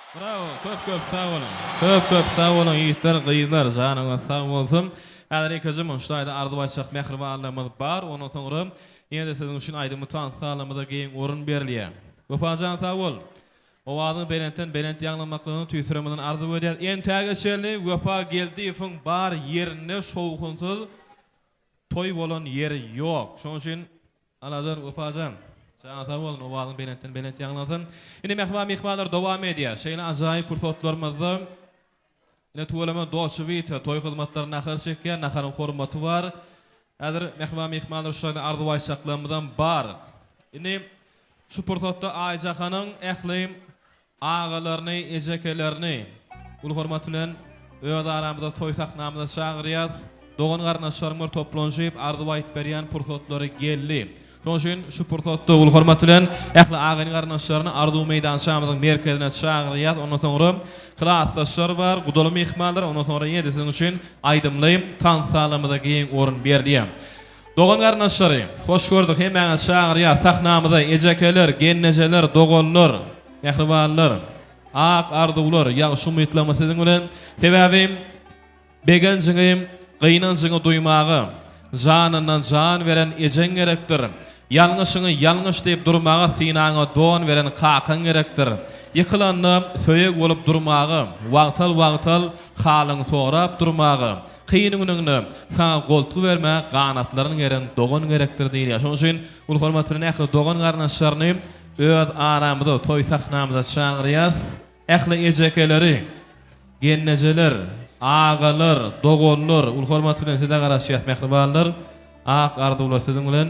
Brawo köp köp sag boluň. Köp köp sag boluň ýigitler gyzlar janyňyz sag bolsun. Häzir ýekeje şu taýda arzuw aýtjak mähribanlarymyz bar ondan soňra ýene-de siziň üçin aýdymy tans zalymyza giň orun berilýär. Wepajan sag bol. Owazyň belentden belent ýaňlanmaklygyny tüýs ýüregimizden arzuw edýäris. Entäge çenli Wepa Geldiýewiň bar ýerinde şowhunsyz toý bolan ýeri ýok. Şonuň üçin Alajan Wepajan, janyň sag bolsun, owazyň belentden belent ýaňlansyn. Indi mähriban myhmanlar dowam edýär. Şeýle ajaýyp pursatlarymyzda Ine tüweleme Dolce Vita toý hyzmatlary nahar çekýär, naharyň hormaty bar. Häzir mähriban myhmanlar şu taýda arzuw aýtjaklarymyzam bar. Indi şu pursatda Aýjahanyň ähli agalaryny, ejekelerini uly hormat bilen öz aramyza toý sahnamyza çagyrýas. Dogan-garyndaşlaryň bir toplanyşyp arzuw aýyp berýän pursatlary geldi. Şonuň üçin şu pursatda uly hormat bilen ähli agyn-garyndaşlaryny arzuw meýdançamyzyň merkezine çagyrýas. Ondan soňra klasdaşlar bar, gudaly myhmanlar, ondan soňra ýene-de siziň üçin aýdymly tans zalymyza giň orun berilýär. Dogan-garyndaşlary, hoş gördük, hemmäňizi çagyrýas sahnamyza, ejekeler, gelnejeler, doganlar, mähribanlar, ak arzuwlar, ýagşy umytlarymyz siziň bilen. Sebäbi Begenjiňi, gynanjyňy duýmaga, janyndan jan beren ejeň gerekdir. Ýalňyşyňy ýalňyş diýip durmaga synaňa don beren kakaň gerekdir. Ýykylanda söýeg bolup durmaga, wagtal-wagtal halyňy sorap durmaga, kyn günüňde saňa goltgy bermäge ganatlaryny geren dogan gerekdir diýilýär. Şonuň üçin uly hormat bilen ähli dogan-garyndaşlaryny öz aramyza, toý sahnamyza çagyrýas. Ähli ejekeleri, gelnejeler, agalar, doganlar uly hormat bilen size garaşýas mähribanlar. Ak arzuwlar siziň bilen.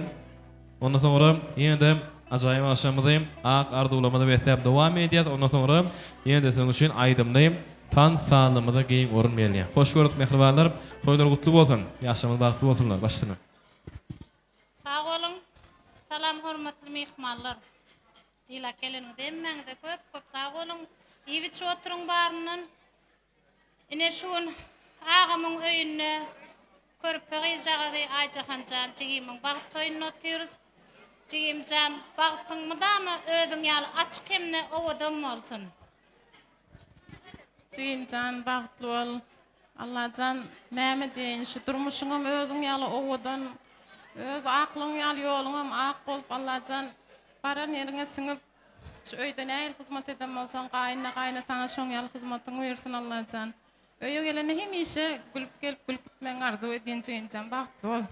Ondan soňra ýene-de ajaýyp agşamymyzy ak arzuwlarymyza besläp dowam edýäs. Ondan soňra ýene-de siziň üçin aýdymly tans sazlarymyza giň orun berilýär. Hoş gördük mähribanlar. Toýlar gutly bolsun. Ýaşlarymyz bagtly bolsunlar. Baş üstüne. Sag boluň. Salam hormatly myhmanlar. Sylap geleniňize hemmäňize köp köp sag boluň. Iýip içip oturyň baryndan. Ine şu gün agamyň öýünde körpe gyzjagazy Aýjahanjan jigimiň bagt toýunda otyrys. Jigimjan bagtyň mydama özüň ýaly açyk hem-de owadan bolsun. Jigimjan bagtly bol. Allajan näme diýeýin şu durmuşyňam özüň ýaly owadan öz aklyň ýaly ýoluňam ak bolup Allajan baran ýeriňe siňip şu öýde nähili hyzmat eden bolsaň gaýynna gaýynataňa şoň ýaly hyzmatyň buýursyn Allajan öýe gelende hemişe gülüp gelip gülüp gitmegiňi arzuw edýän jigimjan bagtly bol.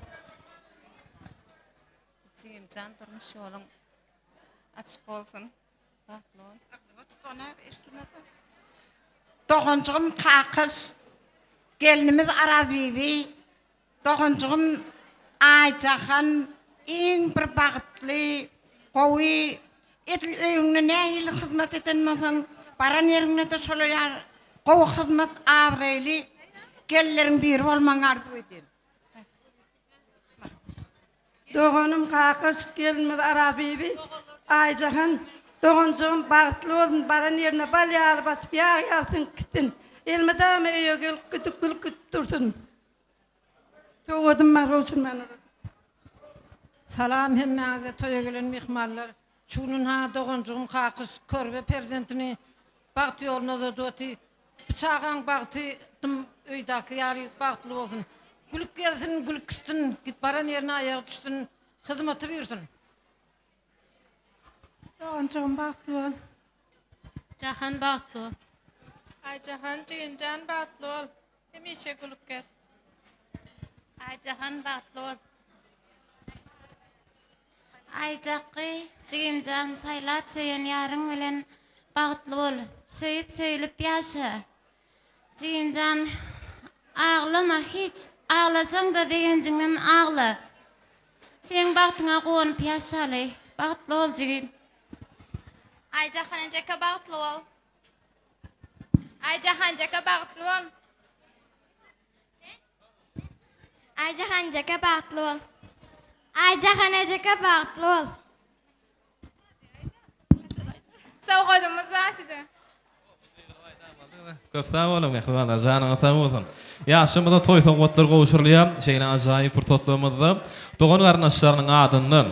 Jigimjan durmuş ýoluň açyk bolsun. Bagtly bol. Doganjygym Kakyş, gelnimiz Arazbibi, doganjygym Aýjahan iň bir bagtly, gowy, edil öýüňde nähili hyzmat eden bolsaň, baran ýeriňde-de şolar ýaly gowy hyzmat, abraýly gelinleriň biri bolmagyňy arzuw edýän. Doganym Kakyş, gelinimiz Arabibi, Aýjahan doganjygym bagtly bolsun, baran ýerine bal ýaly batyp, ýag ýaly siňip gitsin. Elmydama öýe gelip gidip, gülüp gidip dursun. Sowgadym bar, gowşurman olara. Salam hemmäňize toýa gelen myhmanlar. Şu gün ynha doganjygym Kakyş körbe perzentini bagt ýoluna uzadyp oty. Bu çagaň bagty dym öýdäki ýaly bagtly bolsun. Gülüp gelsin, gülüp gitsin, git baran ýerine aýagy düşsün, hyzmaty buýursyn. Doganjygym bagtly bol. Jahan bagtly bol. Aýjahan jigimjan bagtly bol. Hemişe gülüp gez. Aýjahan bagtly bol. Aýjakgy, jigimjan saýlap söýen ýaryň bilen bagtly bol, söýüp söýülip ýaşa. Jigimjan aglama hiç, aglasaňda begenjiňden agla. Seň bagtyňa guwanyp ýaşaly. Bagtly bol jigim. Aýjahan ejeke bagtly bol. Aýjahan jeke bagtly bol. Aýjahan jeke bagtly bol. Aýjahan ejeke bagtly bol. Sowgadymyz bar size. Köp sag boluň mähribanlar, janyňyz sag bolsun. Ýaşymyza toý sowgatlary gowşurylýar. Şeýle ajaýyp pursatlarymyzda dogan-garyndaşlarynyň adyndan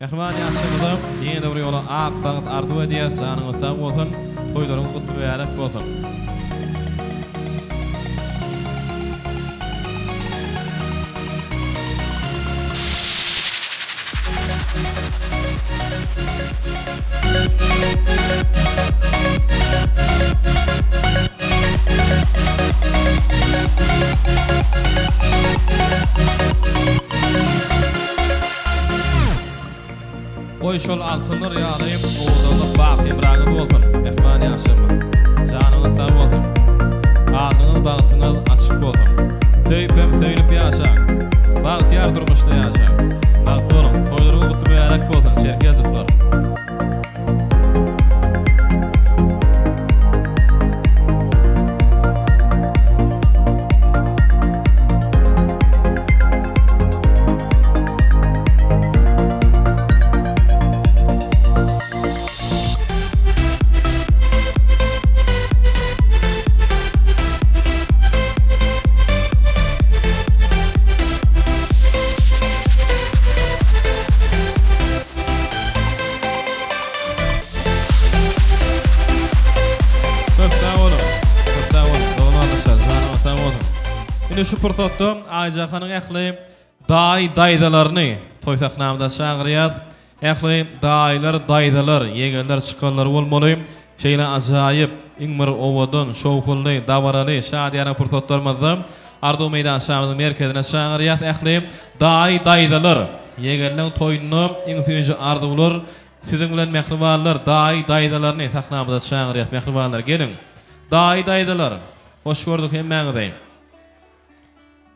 Mähriban ýaşlarymyza ýene-de bir ýola ak bagt arzuw edýäs, janyňyz sag bolsun! Toýlaryňyz gutly mübärek bolsun. Goý şol altynlar ýaly owadanlyk bak hemraňyz bolsun mähriban ýaşlarymyz. Janyňyz sag bolsun. Alnyňyz bagtyňyz açyk bolsun. Söýüp hem söýlüp ýaşaň. Bagtyýar durmuşda ýaşaň. Bagtly boluň. Toýlaryňyz gutly mübärek bolsun Çerkezowlar. Köp sag boluň. Köp sag boluň. Dogan gardaşlar, janyňyz sag bolsun. Indi şu pursatda Aýjahanyň ähli daýy daýzalaryny toý sahnamyza çagyrýas. Ähli daýylar, daýzalar, ýegenler çykanlar bolmaly. Şeýle ajaýyp, iň bir owadan, şowhunly, dabaraly, şadyýana pursatlarymyzda Arzuw meýdançamyzyň merkezine çagyrýas ähli daýy, daýzalar, ýegenleň toýunda iň süýji arzuwlar siziň bilen mähribanlar, daýy, daýzalaryny sahnamyza çagyrýas mähribanlar geliň. Daýy, daýzalar, hoş gördük hemmäňizi.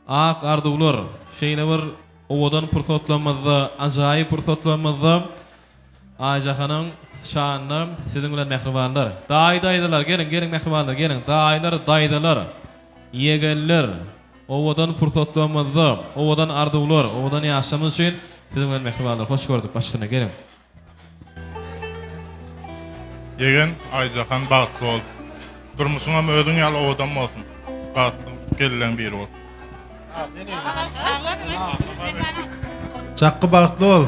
Ak arzuwlar şeýle bir owadan pursatlarymyzda, ajaýyp pursatlarymyzda Aýjahanyň şanyna siziň bilen mähribanlar. Daýy daýzalar geliň geliň mähribanlar geliň daýylar daýzalar ýegenler owadan pursatlarymyzda owadan arzuwlar owadan ýaşlarymyz üçin siziň bilen mähribanlar hoş gördük baş üstüne geliň. Ýegen Aýjahan bagtly bol. Durmuşyňam özüň ýaly owadan bolsun. Bagtly gelinleň biri bol. Çakgy bagtly bol.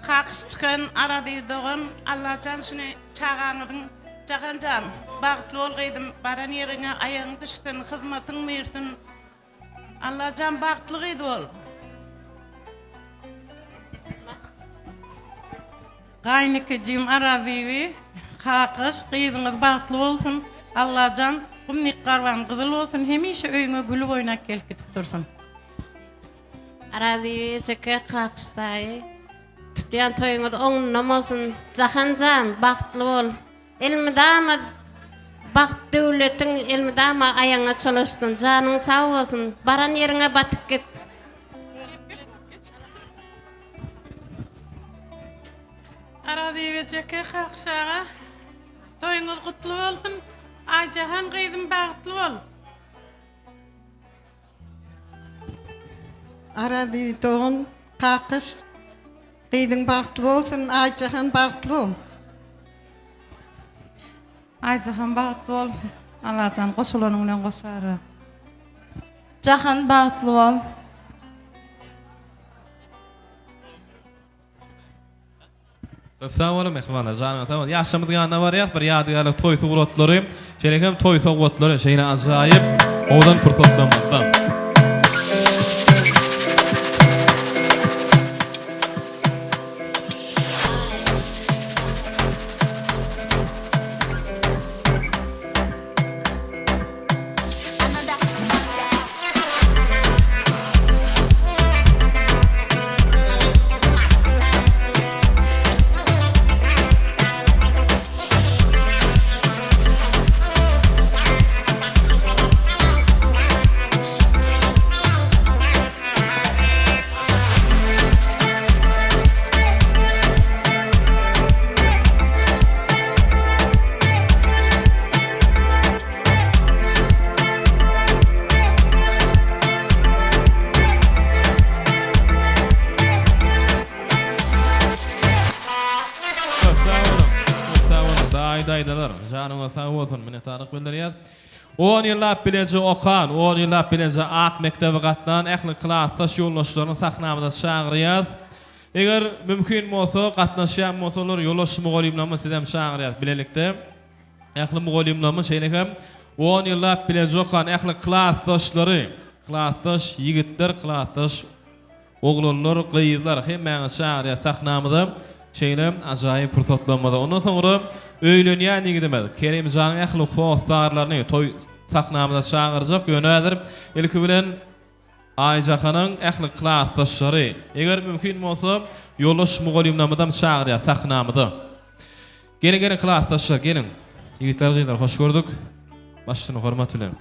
Kakyş çykan Arazyz dogan Allajan şuny çagaňyzyň Jahanjan bagtly bol gyzym baran ýeriňe aýagyň düşsün hyzmatyň buýursyn Allajan bagtly gyz bol. Gaýynekejigim Arazbibi Kakyş gyzyňyz bagtly bolsun Allajan gumnik garban gyzyl bolsun hemişe öýüňe gülüp oýnap gelip gidip dursun. Arazibi ejeke Kakyş daýy tutýan toýuňyz oňundan bolsun Jahanjan bagtly bol elmydama bagt döwletiň elmydama aýagyňa çolaşsyn janyň sag bolsun baran ýeriňe batyp git. Arazibi ejeke Kakyş aga toýuňyz gutly bolsun Aýjahan gyzym bagtly bol. Arazy dogan Kakyş gyzyň bagtly bolsun Aýjahan bagtly bol. Aýjahan bagtly bol Allajan goşulanyň bilen goşara. Jahan bagtly bol. Köp sag boluň mähribanlar, janyňyz sag bolsun. Ýaşlarymyzyň ýanyna barýas, bir ýadygärlik toý suratlary, şeýle hem toý sowgatlary, şeýle ajaýyp owadan pursatlarymyzda. Köp sag boluň. Köp sag boluň. Daýy daýzalar, janyňyz sag bolsun. Minnetdarlyk bildirýäs. On ýyllap bileje okan, on ýyllap bileje ak mekdebe gatnan ähli klasdaş ýoldaşlaryny sahnamyza çagyrýas. Eger mümkin bolsa, gatnaşýan bolsalar, ýoldaş mugallymlarymyz sizem çagyrýas bilelikde. Ähli mugallymlarymyz şeýle hem on ýyllap bileje okan ähli klasdaşlary, klasdaş ýigitler, klasdaş Oglanlar, gyzlar hemmäňizi çagyrýas sahnamyza şeýle ajaýyp pursatlarymyza. Ondan soňra öýlenýän ýigidimiz Kerimjanyň ähli hossarlaryny toý sahnamyza çagyrjak. Ýöne häzir ilki bilen Aýjahanyň ähli klasdaşlary, eger mümkin bolsa ýoldaş mugallymlarymyzam çagyrýas sahnamyza. Geliň geliň klasdaşlar geliň. Ýigitler gyzlar hoş gördük. Baş üstüne hormat bilen.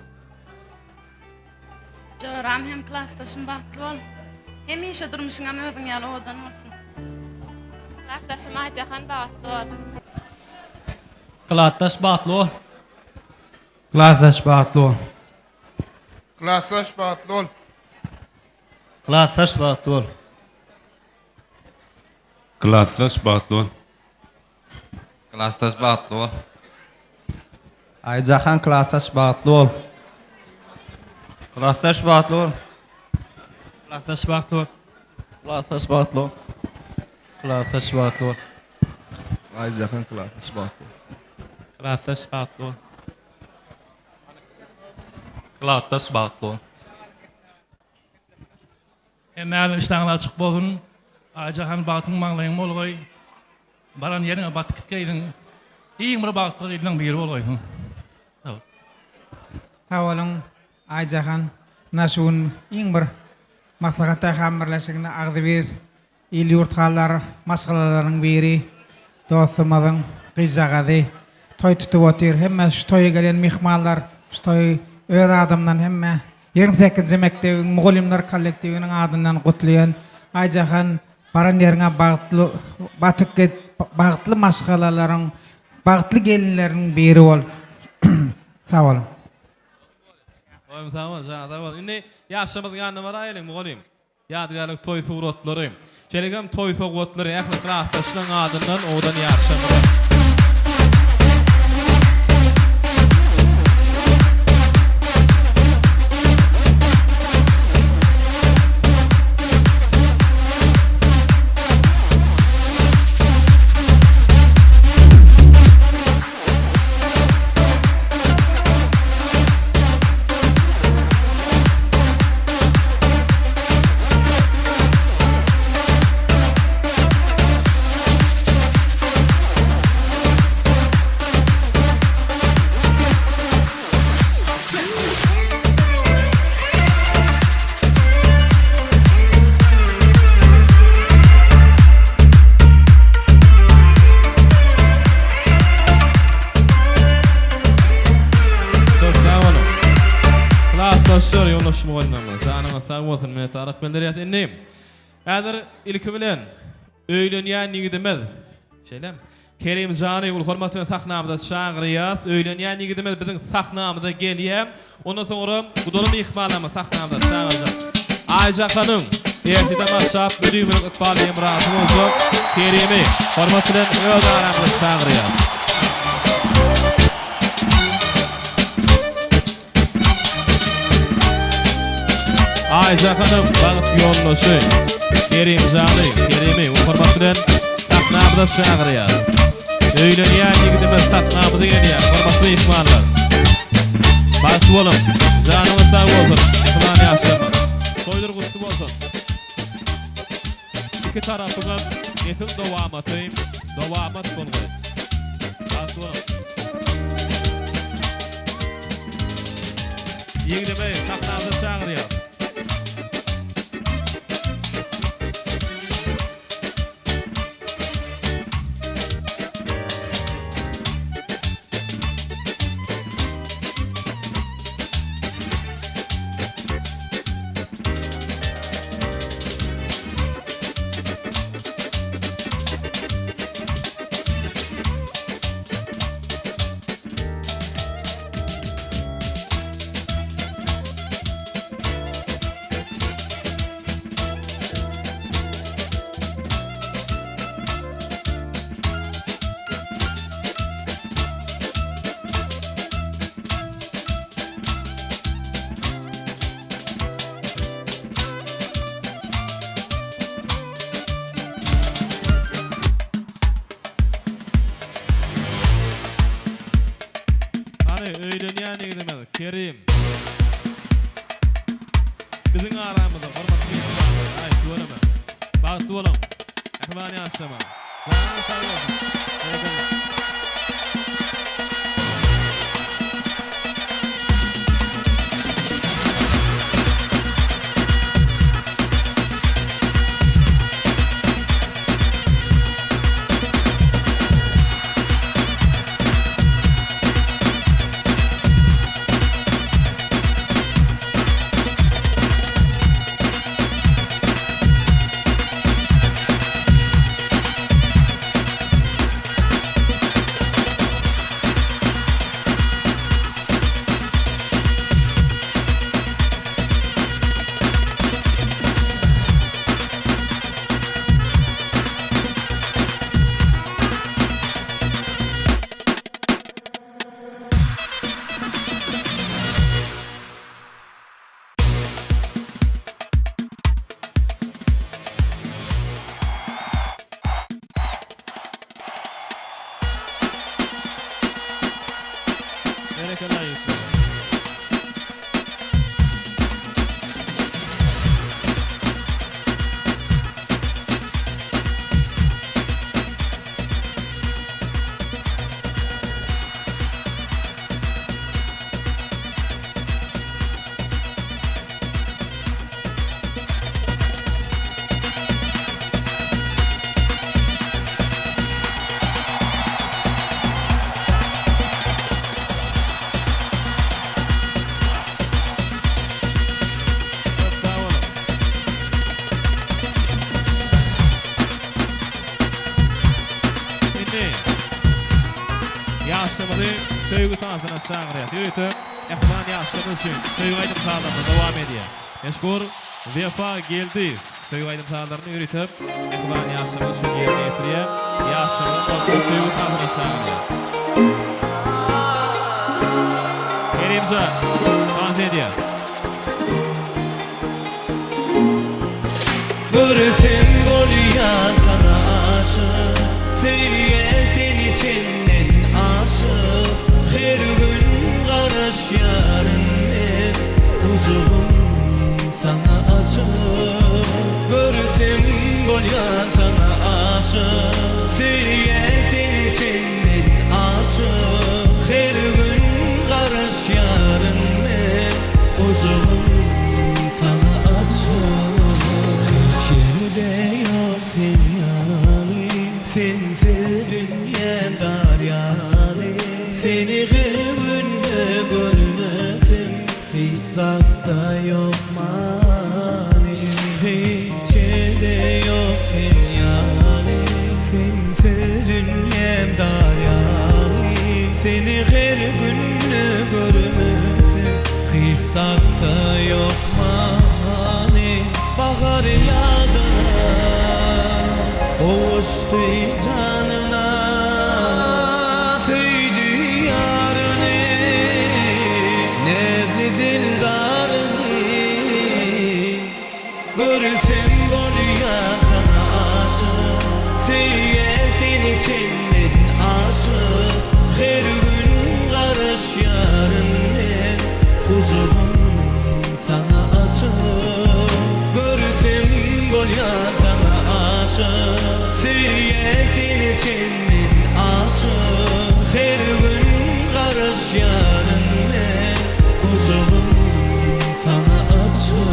Joram hem klasdaşym bagtly bol. Hemişe durmuşyňam özüň ýaly owadan bolsun. Klasdaşym Aýjahan bagtly bol. Klasdaş bagtly bol. Klasdaş bagtly bol. Klasdaş bagtly bol. Klasdaş bagtly bol. Klasdaş bagtly bol. Klasdaş bagtly bol. Aýjahan klasdaş bagtly bol. Klasdaş bagtly bol. Klasdaş bagtly bol. Klasdaş bagtly bol. Klasdaş bagtly bol. Aýjahan klasdaş bagtly bol. Klasdaş bagtly bol. Klasdaş bagtly bol. Hemmäňiziň işdäňiz açyk bolsun. Aýjahan bagtyň maňlaýyň bolgaý. Baran ýeriňe batyp gitgeýsiň. Iň bir bagtly gyzlaň biri bolgaýsyň. Sag bol. Sag boluň Aýjahan. Ynha şu gün iň bir Maslahat daýhan birleşiginde agzybir Il-ýurt halar maşgalalaryň biri dostumyzyň gyzjagazy toý tutup otyr. Hemme şu toýa gelen myhmanlar şu toýy öz adymdan hemme 28-nji mekdebiň mugallymlar kollektiwiniň adyndan gutlaýan. Aýjahan baran ýeriňe bagtly batyp git bagtly maşgalalaryň bagtly gelinleriniň biri bol. Sag boluň. Mugallym sag bol, janyň sag bolsun. Indi ýaşlarymyzyň ýanyna baraýalyň mugallym. Ýadygärlik toý suratlary. Şeýle hem toý sowgatlary ähli klasdaşlaryň adyndan owadan ýaşlarymyza. Köp sag boluň. Klasdaşlar, ýoldaş mugallymlarymyz, janyňyz sag bolsun, minnetdarlyk bildirýäs. Indi häzir ilki bilen öýlenýän ýigidimiz, şeýlemi? Kerimjany uly hormat bilen sahnamyza çagyrýas. Öýlenýän ýigidimiz biziň sahnamyza gelýär. Ondan soňra gudaly myhmanlarymyzy sahnamyza çagyrjak. Aýjahanyň ertirden başlap müdimilik ykbal hemrasy boljak Kerimi hormat bilen öz aramyza çagyrýas. Aýjahanyň bagt ýoldaşy Kerimjany, Kerimi uly hormat bilen sahnamyza çagyrýas. Öýlenýän ýigidimiz sahnamyza gelýär, hormatly myhmanlar. Bagtly boluň, janyňyz sag bolsun, mähriban ýaşlarymyz. Toýlar gutly bolsun. Iki tarapyňam nesil dowamaty dowamat bolgaý. Bagtly boluň. Ýigidimi sahnamyza çagyrýas. Hany öýlenýän ýigidimiz Kerim. Biziň aramyzda hormatly myhmanlar. Aý tüweleme. Bagtly boluň. Mähriban ýaşlama. Janyňyz sag bolsun. Berekella. Berekella ýigitler. Köp sag boluň. Indi ýaşlarymyzy söýgi tansyna çagyrýas. Ýörite mähriban ýaşlarymyz üçin söýgi aýdym-sazlaryny dowam edýär. Meşhur Wepa Geldiýew söýgi aýdym-sazlaryny ýörite mähriban ýaşlarymyz üçin ýerine ýetirýär. Ýaşlarymyzy bolsa söýgi tansyna çagyrýas. Kerimjan tans edýär. Görsem bolýan saňa aşyk Söýýän seni çenden aşyk Her gün garaşýaryn men Gujagym saňa açyk Görsem bolýan saňa aşyk Söýýän seni çenden aşyk Her gün garaşýaryn men Gujagym saňa açyk Hiç ýerde ýok sen ýaly Sensiz dünýäm dar ýaly Seni her günde görmesem Hiç zatda ýok many Hiç ýerde ýok sen ýaly Sensiz dünýäm dar ýaly Seni her günde görmesem Hiç zatda ýok many Bahar ýazyna Gowuşdy janyna Söýdi ýaryny Näzli dildaryny Görsem bolýa saňa aşyk Söýýän seni çenden aşyk Her gün garaşýaryn men Gujagym saňa açyk Görsem bolýa saňa aşyk Söýýän seni çenden aşyk Her gün garaşýaryn men Gujagym saňa açyk.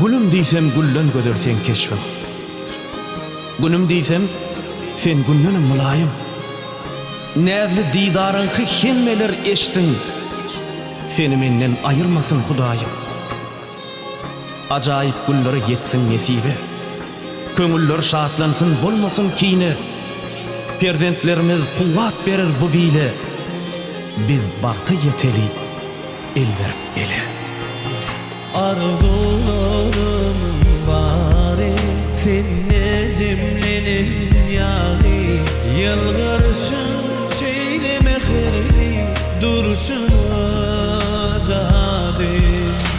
Gülüm diýsem gülden gözel seň keşbiň. Günüm diýsem sen gündenem mylaýym. Näzli didaryňky hemmeler eşdiň. Seni menden aýyrmasyn Hudaýym. Ajaýyp günlere ýetsin nesibe. Köňüller şatlansyn bolmasyn kine. Perzentlerimiz kuwwat berer bu bile. Biz bagta ýeteli el berip ele. Arzuwlarymyň bary sende jemlenen ýaly Ýylgyrşyň şeýle mähirli durşuna jady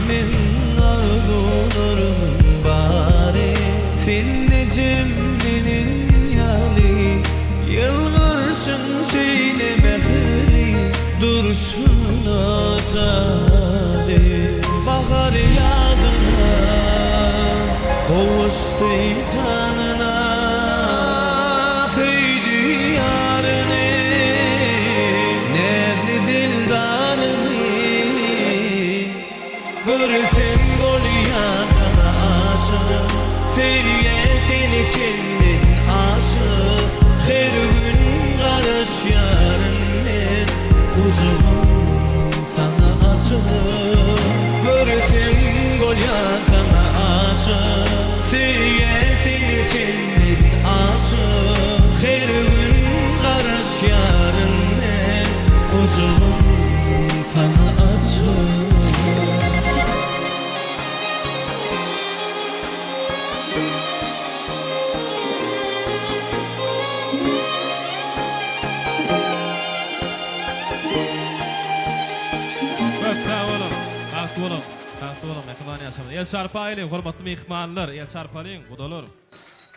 Meň arzuwlarymyň bary sende jemlenen ýaly Ýylgyrşyň şeýle mähirli. Gyşyna jady, bahar ýazyna Gowuşdy janyna, söýdi ýaryny, Näzli dildaryny. Görsem bolýan saňa aşyk, Söýýän seni çenden aşyk, Her gün garaşýaryn men, Gujagym saňa açyk. Görsem bolýan saňa aşyk, Söýýän seni çenden aşyk, Her gün garaşýaryn men, Gujagym saňa açyk. Köp sag boluň. Bagtly boluň. Bagtly boluň. Mähriban ýaşaýjylar. El çarpaýlyň, hormatly myhmanlar. El çarpalyň, gudalar.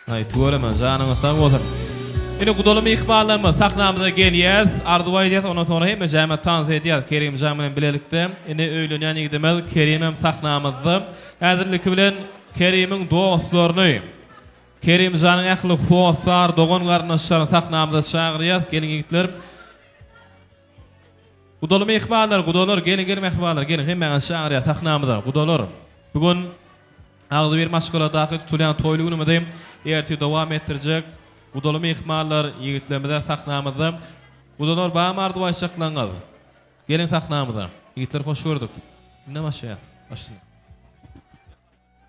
Aý tüweleme janyňyz sag bolsun. Ine gudaly myhmanlarymyz sahnamyza gelýäs, arzuw aýdýas ondan soňra hemmejämiz tans edýäs Kerimjan bilen bilelikde. Ine öýlenýän ýigidimiz Kerimem sahnamyzda. Häzirliki bilen Kerimiň dostlaryny, Kerimjanyň ähli hossar dogan garyndaşlaryny sahnamyza çagyrýas. Geliň ýigitler. Gudaly myhmanlar, gudalar geliň geliň mähribanlar geliň hemmäňizi çagyrýas sahnamyza. Gudalar bu gün Agzybir maşgaladaky tutulýan toýly günümizi ertir dowam etdirjek gudaly myhmanlar, ýigitlerimize sahnamyzda Gudalar barmy arzuw aýtjaklaryňyz? Geliň sahnamyza. Ýigitler hoş gördük. Kimden başlaýas? Başlaýas.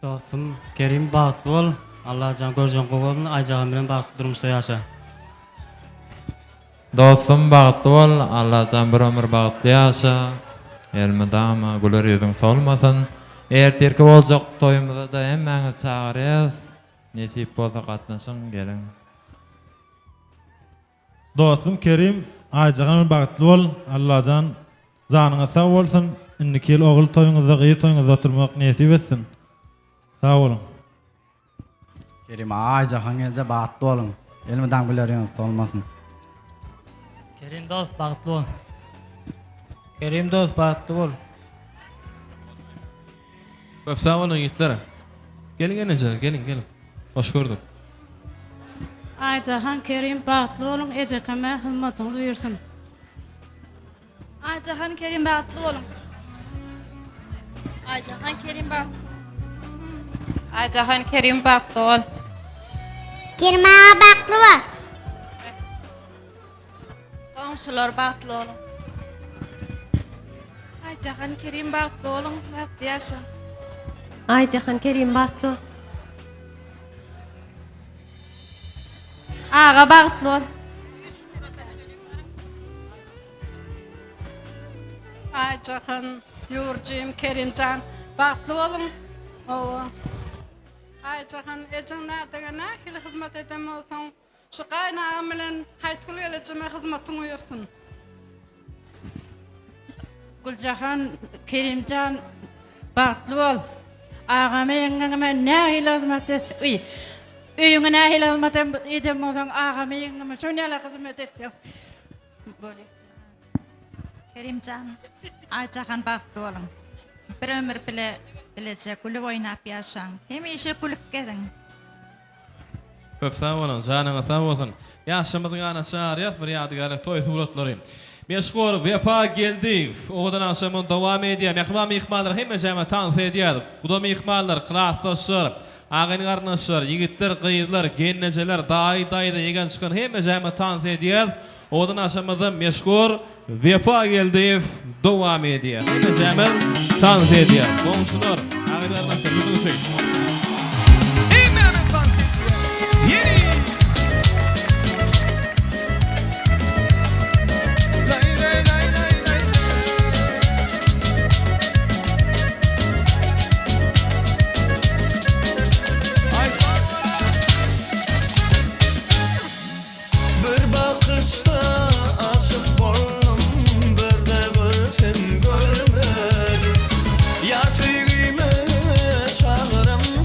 Dostum Kerim bagtly bol. Allajan görjeň gowy bolsun Aýjahan bilen bagtly durmuşda ýaşa. Dostum bagtly bol Allajan bir ömür bagtly ýaşa elmydama güler ýüzüň solmasyn ertirki boljak toýumyzada hemmäňizi çagyrýas nesip bolsa gatnaşyň geliň. Dostum Kerim Aýjahan bagtly bol Allajan janyňyz sag bolsun indiki ýyl ogul toýuňyzda gyz toýuňyzda oturmak nesip etsin sag boluň. Kerim Aýjahan gelje bagtly boluň. Elmydam güler ýüzüňiz solmasyn. Kerim dost bagtly bol. Kerim dost bagtly bol. Köp sag boluň ýigitler. Geliň enejeler geliň geliň. Hoş gördük. Aýjahan Kerim bagtly boluň ejekeme hyzmatyňyz buýursyn. Aýjahan Kerim bagtly boluň. Aýjahan Kerim bagtly. Aýjahan Kerim bagtly bol. Kerim aga bagtly bol. Goňşular bagtly boluň. Aýjahan Kerim bagtly boluň, bagtly ýaşaň. Aýjahan Kerim bagtly bol. Aga bagtly bol. Aýjahan, Ýurjym, Kerimjan bagtly boluň. Hawa. Aýjahan ejeň nädege nähili hyzmat eden bolsaň, şu gaýynagam bilen Haýtgül gelejeme hyzmatyň buýursyn. Güljahan, Kerimjan bagtly bol. Agama ýeňňeme nähili hyzmat et, öýüňe nähili hyzmat eden bolsaň, agama ýeňňeme şon ýaly hyzmat etseň. Bolýar. Kerimjan, Aýjahan bagtly boluň. Bir ömür bile bileje gülüp oýnap ýaşaň. Hemişe gülüp geziň. Köp sag boluň, janyňyz sag bolsun. Ýaşymyzyň ýanyna çagyrýas bir ýadygärlik toý suratlary. Meşhur Wepa Geldiýew owadan agşamyny dowam edýär. Mähriban myhmanlar hemmejäme tans edýär. Guda myhmanlar, klasdaşlar, agyn-garyndaşlar, ýigitler, gyzlar, gelnejeler, daýy, daýza, ýegen çykan hemmejäme tans edýäs. Owadan agşamymyzda meşhur Wepa Geldiýew dowam edýär. Hemmejämiz tans edýäs. Goňşular, agyn-garyndaşlar siziň üçin. Hemmämiz tans edýäs. Ýene. Laý laý laý laý laý. Aý sag boluň. Bir bakyşda aşyk boldum Birde görsem görmedim Ýar söýgime çagyramda.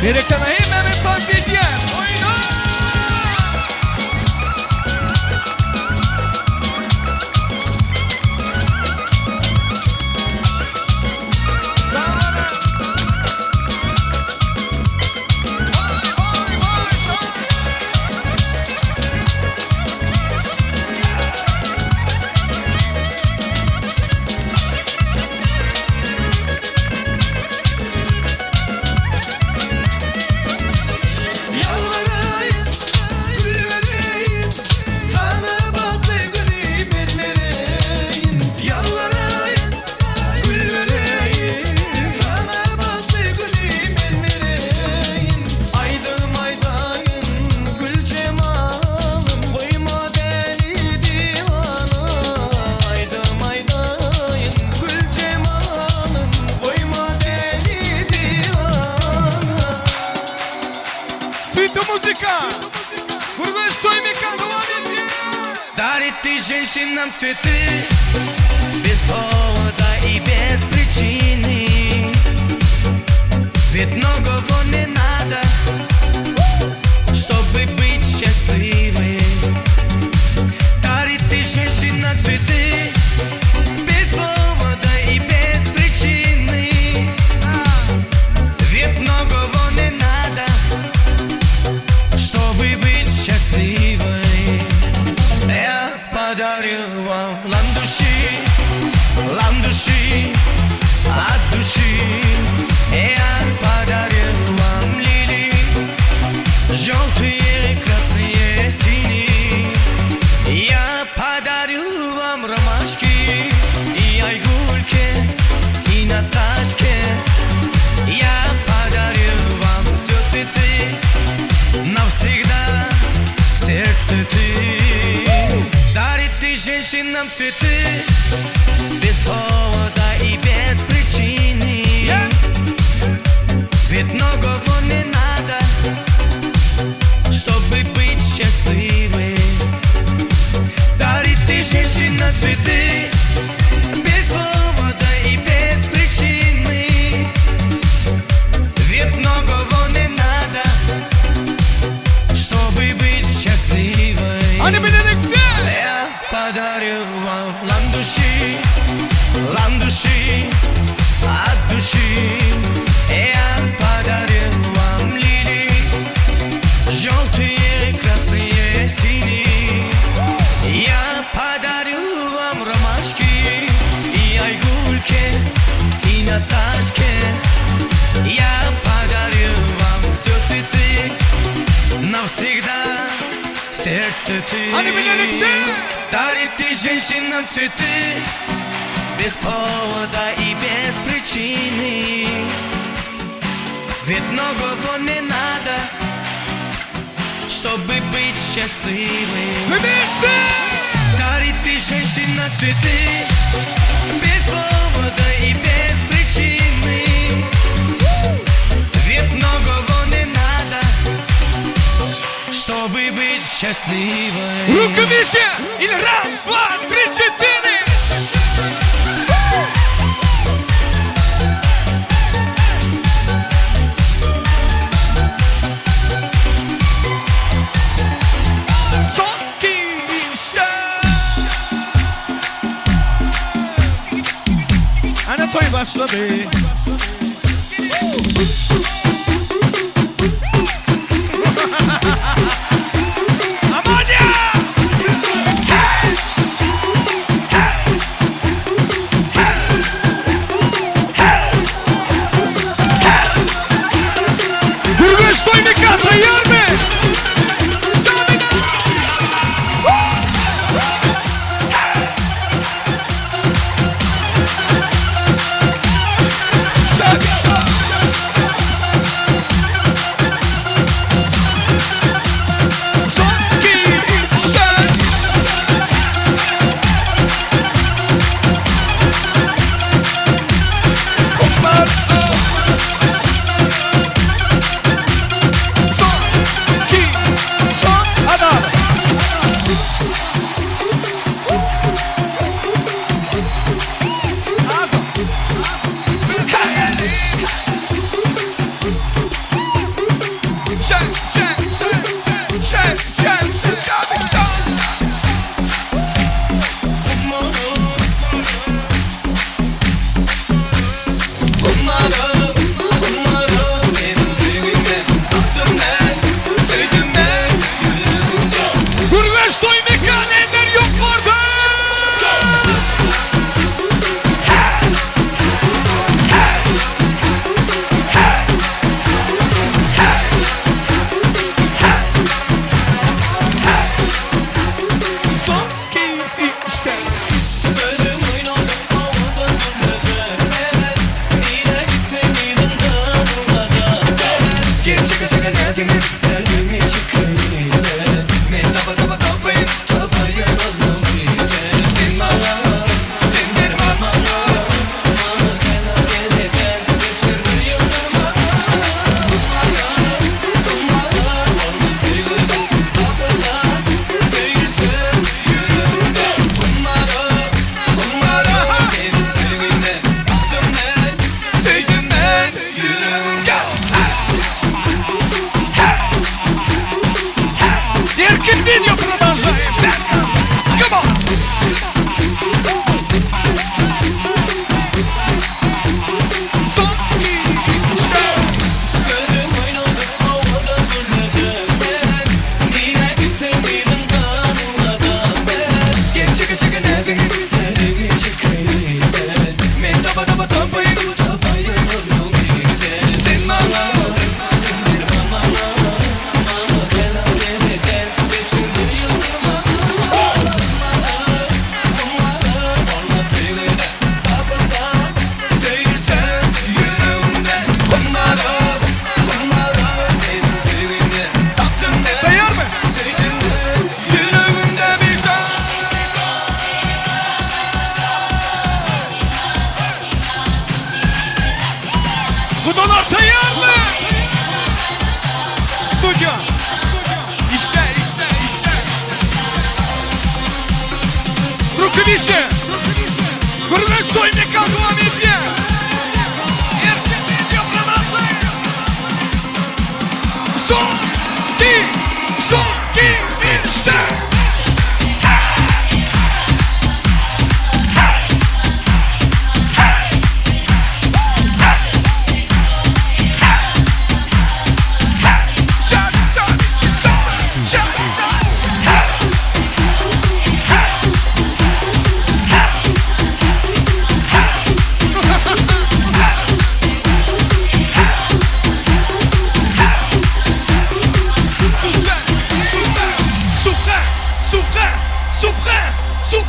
Berekella hemmämiz tans edýäs. Oýna! Ýalbaraýyn, gül bereýin, Saňa bagtly güni men bereýin. Ýalbaraýyn, gül bereýin, Saňa bagtly güni men bereýin. Aýdym aýdaýyn, gül jemalym, Goýma däli diwana. Aýdym aýdaýyn, gül jemalym, Goýma däli diwana. Süýtu muzika! Gurban toý mekan dowam edýär! Дарит ты женщинам цветы Без повода и без причины Ведь многого не надо Чтобы быть счастливой Дарит ты женщинам цветы Без повода и без причины Ведь многого не надо Чтобы быть счастливой Я подарил вам ландыши, ландыши от души. Я подарил вам лилии, желтые, красные, синие. Я подарил вам ромашки и айгульки, и Наташке. Я подарил вам все цветы навсегда в сердце ты. Дарит ты женщинам цветы Без повода и без причины Ведь многого не надо Чтобы быть счастливой Дарит ты женщинам цветы Без повода и без причины Ведь многого не надо Чтобы быть счастливой Hany bilelikde! Я подарил вам ландыши, ландыши от души. Я подарил вам лилии, желтые, красные, синие. Я подарил вам ромашки и айгульки, и Наташке. Я подарил вам все цветы навсегда в сердце ты. Hany bilelikde! Дарит ты женщинам цветы Без повода и без причины Ведь многого не надо Чтобы быть счастливым Вместе! Дарит ты женщинам цветы Без повода и без причины Ведь многого не надо Чтобы быть счастливой Руки выше! Или раз, два, три, четыре! Son girişe! Ana toý başlady. Aman ya! Gurguş toý mekan taýýarmy? Şak!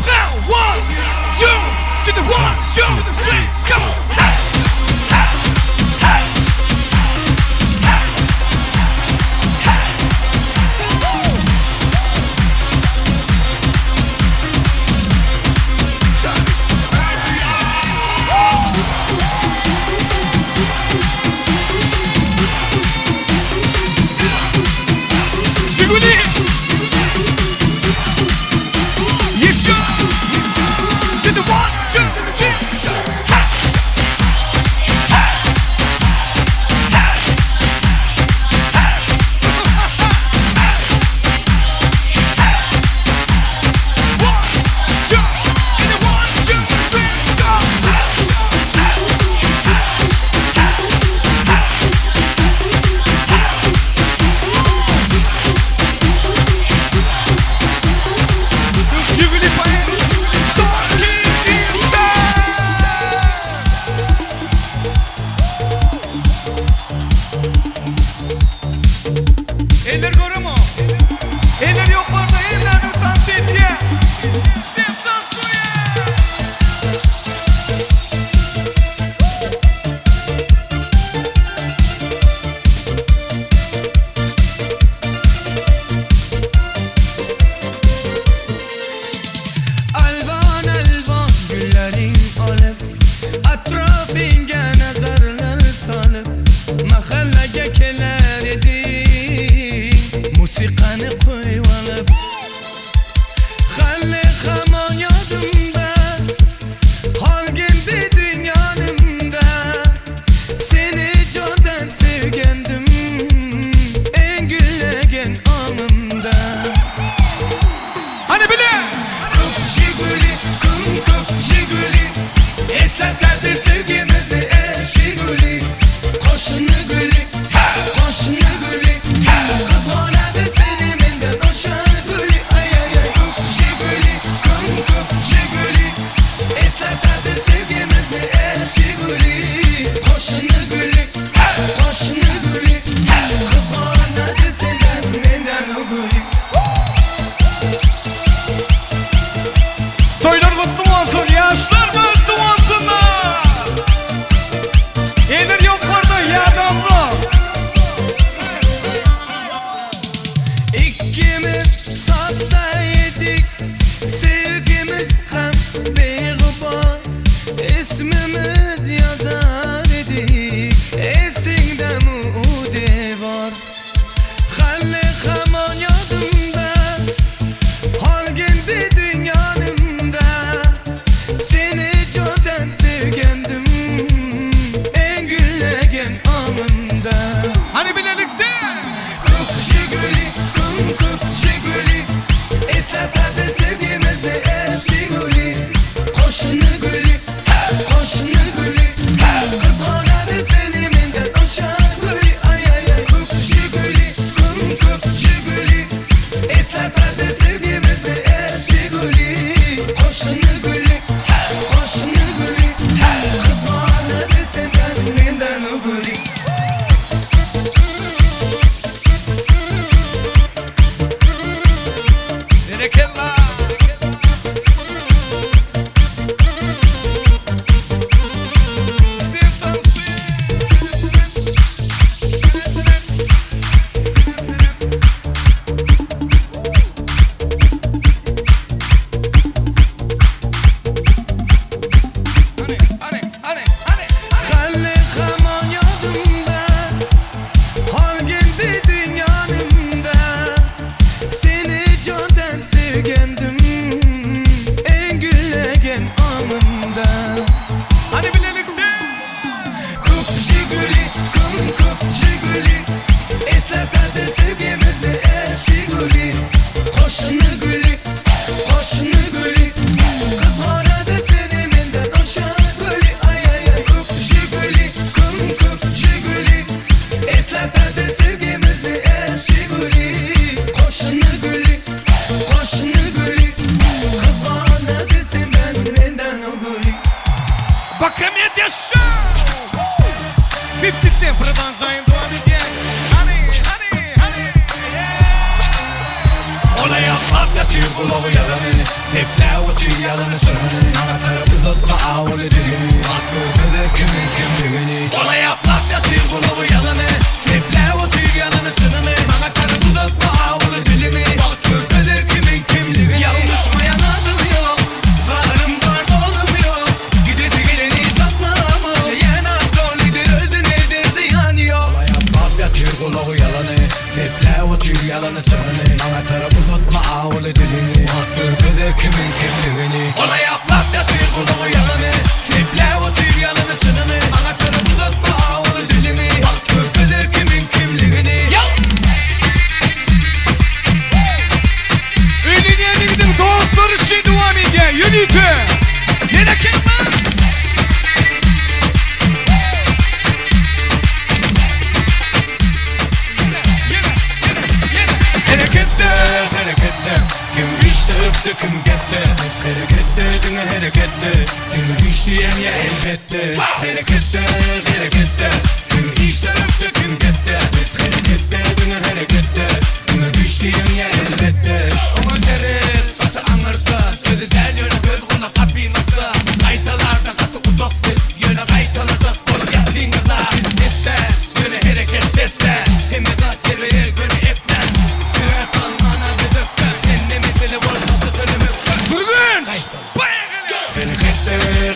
One, two, to the one, two, three, come on. Hey, hey, hey, hey, hey. Жигули! Еще! To the one, two, three, ha! Ha! Ha! Ha! One, two, and the one, two, three, go! Жигули поедет! Son gidişde! Eller görüyor Eller yukarıda, eller dans ediyor. Sen dans Alvan alvan gullaring olib Atrofingga nazarlar solib Mahallaga kelar eding Musiqani qo'yib olib Hali hamon yodimda Qolgin deding yonimda Seni jondan sevgandim Eng gullagan ongimda Hani bile! Ko'k Jiguli, kum ko'k Jiguli Eslatadi sevgimizni er Jiguli Qo'shni guli, qo'shni guli Qizg'onadi seni mendan o'sha guli Ay ay ay ko'k Jiguli, kum ko'k Jiguli Eslatadi sevgimizni er Jiguli Qo'shni guli, qo'shni guli Qizg'onadi sendan mendan u guli Toýlar gutly bolsun, ýaşlar bagtly bolsunlar. Eller ýokarda, ýadamlar. Ikkimiz sodda edik Sevgimiz ham beg'ubor Ismimiz yozar edik Esingdami u devor Hali hamon yodimda Qolgin deding yonimda Seni jondan sevgandim Eng gullagan ongimda Hani birlikte! Ko'k Jiguli, kum ko'k Jiguli Eslatadi sevgimizni er Jiguli Qo'shni guli, qo'shni guli Qizg'onadi seni mendan o'sha guli Ay ay ay ko'k Jiguli, kum ko'k Jiguli Eslatadi sevgimizni er Jiguli Qo'shni guli, qo'shni guli Qizg'onadi sendan mendan u guli Berekella! Sen dans Hani, hani, hani, Hali hamon yodimda Qolgin deding yonimda Seni jondan sevgandim Eng gullagan ongimda Hani birlikte! Ko'k Jiguli, kum ko'k Jiguli Eslatadi sevgimizni er Jiguli Qo'shni guli, qo'shni guli Qizg'onadi seni mendan o'sha guli Ay ay ay ko'k Jiguli, kum ko'k Jiguli Eslatadi sevgimizni er Jiguli Qo'shni guli, qo'shni guli Qizg'onadi sendan mendan u guli Bakamediya Show! 50 Cent продолжаем devam edýär. Hani, hani, hani! Yeah! Olaya patlatıyor. gulagy ýalany Sepläp otyr ýalany çynyny Maňa tarap uzatma awuly diliňi Wagt görkezer kimiň kimligini Ola ýaplap ýatyr gulagy ýalany Sepläp otyr ýalany çynyny Maňa tarap uzatma awuly diliňi Wagt görkezer kimiň kimligini Ýalňyşmaýan adam ýok Zarym bar donum ýok Gidesi geleni saklamok Ýene akdolydyr özüne eder zyýany ýok Ola ýaplap ýatyr gulagy ýalany Sepläp otyr ýalany çynyny Maňa tarap uzatma awuly diliňi Wagt görkezer kimiň kimligini Ola ýaplap ýatyr gulagy ýalany Sepläp otyr ýalany çynyny Maňa tarap uzatma awuly diliňi Wagt görkezer kimiň kimligini Öýlenýän ýigidiň dostlary şeý dowam edýär ýörite. Ýene kim bar? Hereketde, hereketde Kim işde ökde, kim gepde Biz hereketde, diňe hereketde Diňe güýçli ýeňýär elbetde Hereketde, hereketde Kim işde ökde, kim gepde Biz hereketde, diňe hereketde Diňe güýçli ýeňýär elbetde Oňa seret, gaty aňyrda Özi däl ýöne göz gulak gapymyzda Gaýtalarda gaty uzak biz Ýöne gaýtalajak bolup ýatyňyza Biz pesdä, ýöne hereket desdä Hemme zat ýerbe-ýer göni epläp Sürä salmana biz ökde Sende mesele bolmasa tölemekde Gürgenç! Hereketde,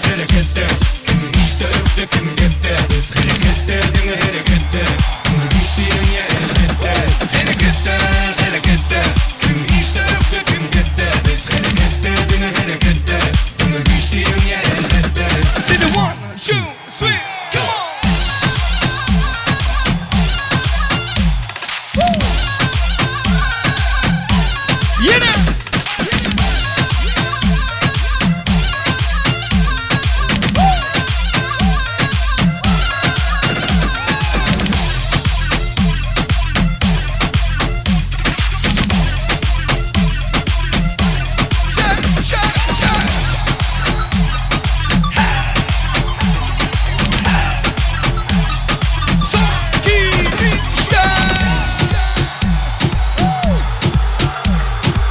hereketde Kim işde ökde, kim gepde Biz hereketde, diňe hereketde Diňe güýçli ýeňýär elbetde Hereketde, hereketde Kim işde ökde, kim gepde Biz hereketde, diňe hereketde Diňe güýçli ýeňýär elbetde Didi one, two, three, come on! Ýene!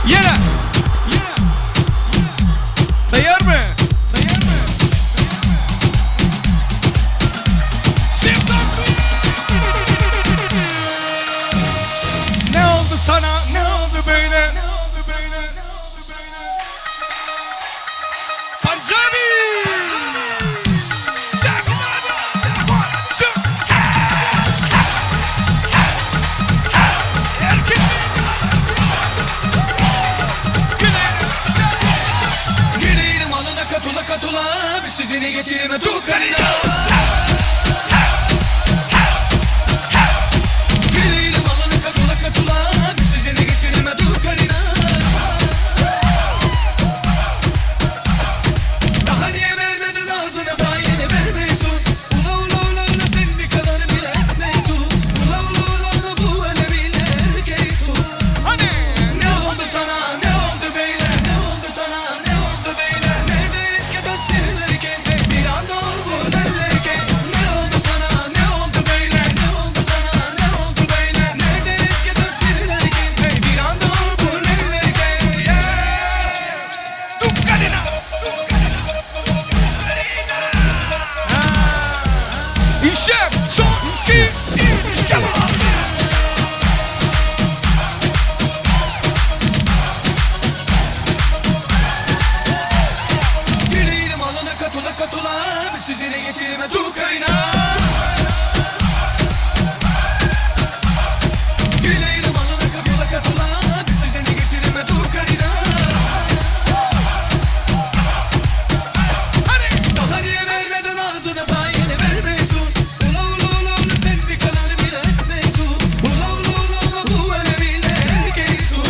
Ýene! Taýýarmy? Ne oldu sana? Ne oldu böyle? Ne oldu böyle? Punjabi! One, two, Erkek! Güleyim alına katula katula Bir sizini geçirime dur karina Güleyim alına katula katula Bir sizini geçirime dur karina Daha niye vermedin ağzına payını vermiyorsun Ula ula ula ula sen bir kalanı bile etmiyorsun Ula ula ula ula bu elemiyle erkeksin Hani? Ne oldu sana ne oldu böyle Ne oldu sana ne oldu böyle Neredeyiz ki dost verirken Bir anda ol bu derlerken Ne oldu sana ne oldu böyle Ne oldu sana ne oldu böyle Neredeyiz ki dost verirken Bir anda ol bu derlerken Dukkanina! İşe son iki, üç, come on! Güleyim alına katula katula Bir sizini geçirme dur karina Güleyim alına katula katula Bir sizini geçirme dur karina Hani? Daha niye vermedin ağzına payını vermiyorsun Ula ula ula ula sen bir kalanı bile etmiyorsun Ula ula ula ula bu elemiyle erkeksin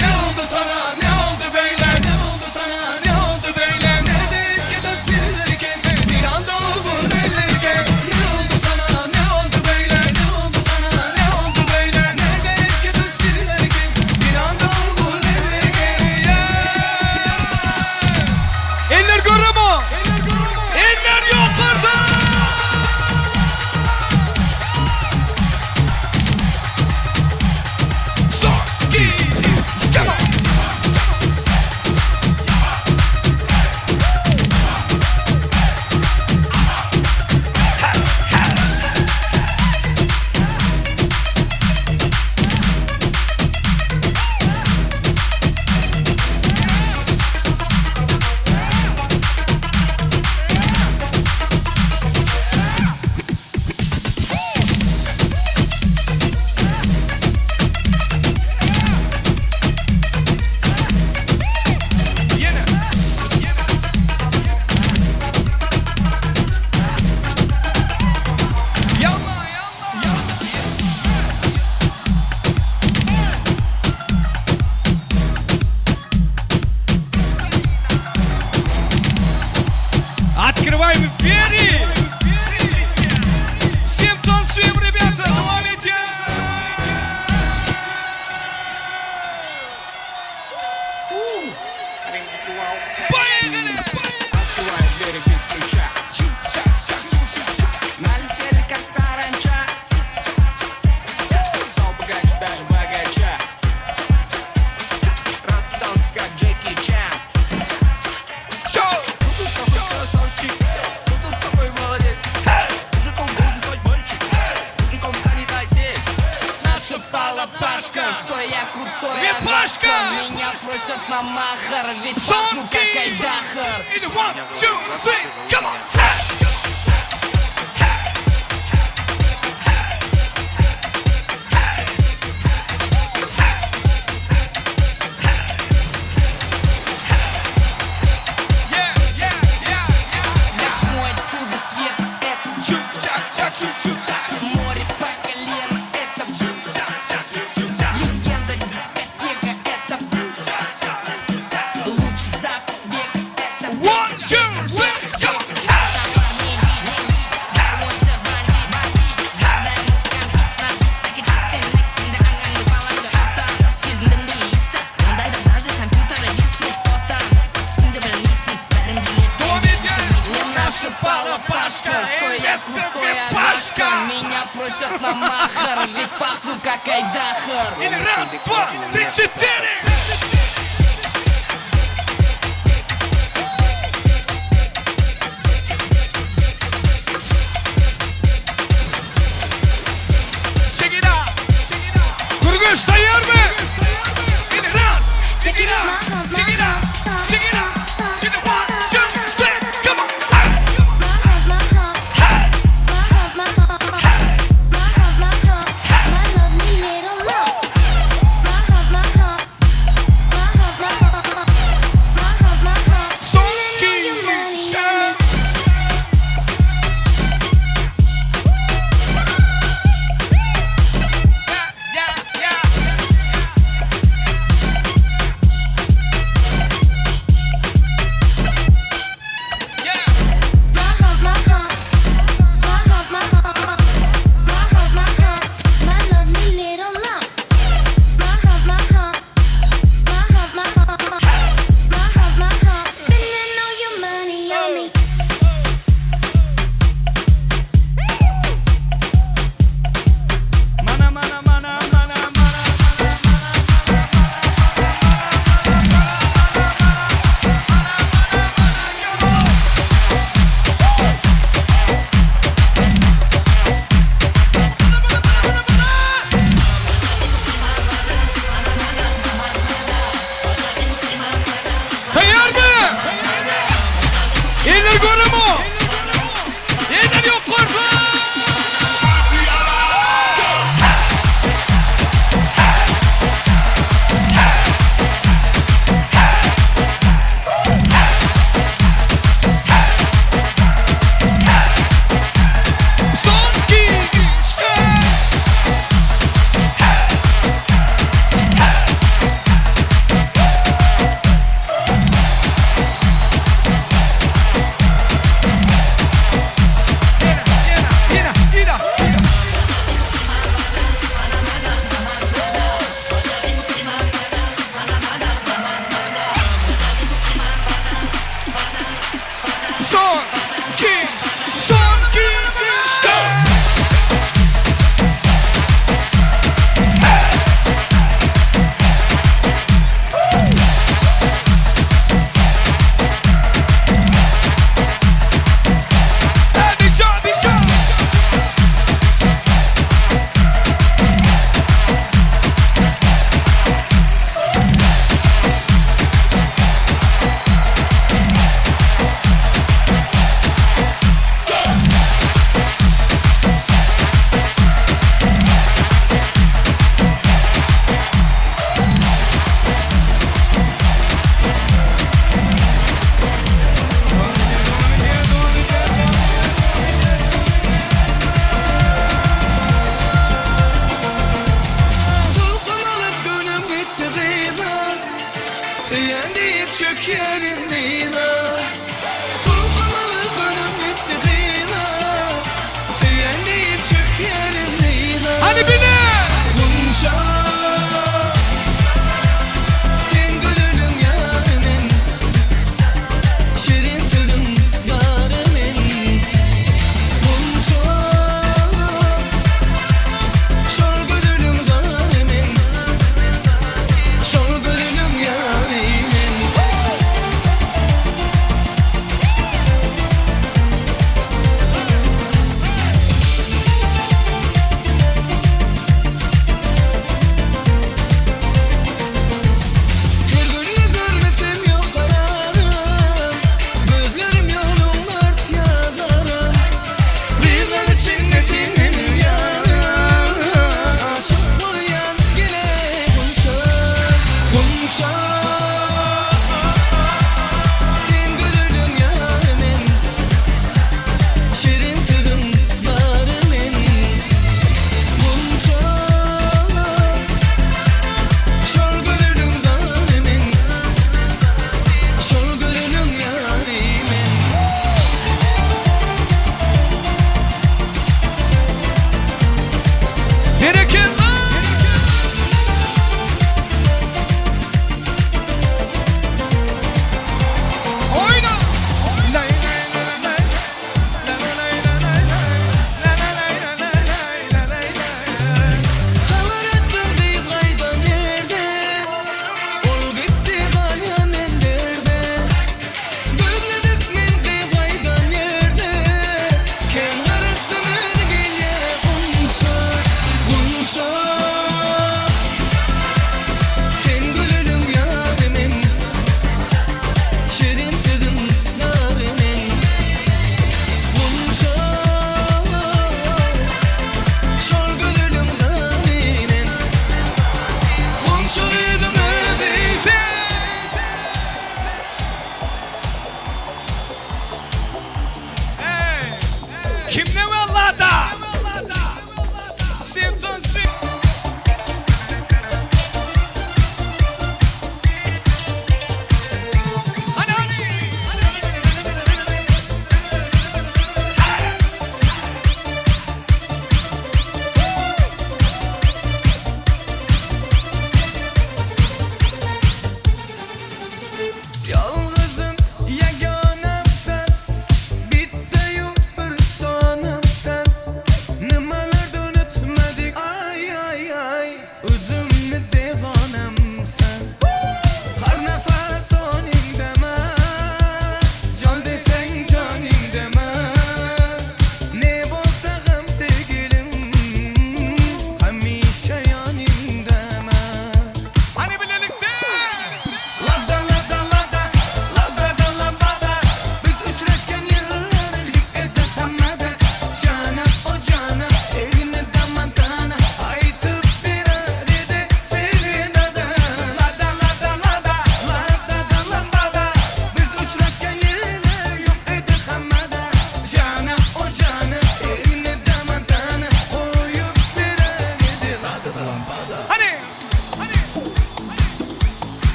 Ne oldu sana ne oldu böyle Ne oldu sana ne oldu böyle Neredeyiz ki dost verirken Bir anda ol bu derlerken Ne oldu sana ne oldu böyle Ne oldu sana ne oldu böyle Neredeyiz ki dost verirken Bir anda ol bu derlerken Eller görümo! Eller ýokarda! Son, iki, üç, come on! Открываем двери. Всем танцуем, ребята, dowam edýär. Поехали! Открываю двери без ключа. Налетели как саранча. Стал богаче даже богача. Раскидался как Джеки Чан. Кто тут такой красавчик? Кто тут такой молодец? Мужиком должен стать мальчик. Мужиком станет отец. Наша палапашка. Что я крутой Випашка! агашка. Меня просят на махар, ведь пахну как айдахар. In one, two, three, come on! Восьмое чудо света это Море по колено это Легенда дискотека это Лучший запах века это One, two, three, come on! Наша палапашка. Что я крутой Випашка! агашка. Меня просят на махар, ведь пахну как айдахар. Или раз, два, три, четыре! Check it out! Gurguş taýýarmy? Ili raz, check it out, check it out, check it out, check it one, two, three, come on! Son iki, Mana mana mana mana mana. Taýýarmy? Eller görümo? Eller ýokarda! Son iki, üç, dört. Ina, ina, ina. Son iki, son iki, üç, dört. Hey, Big Sean, Big Sean. Solgun alıp dönüm gitti kıyıdan Sen deyip çökerim neyden.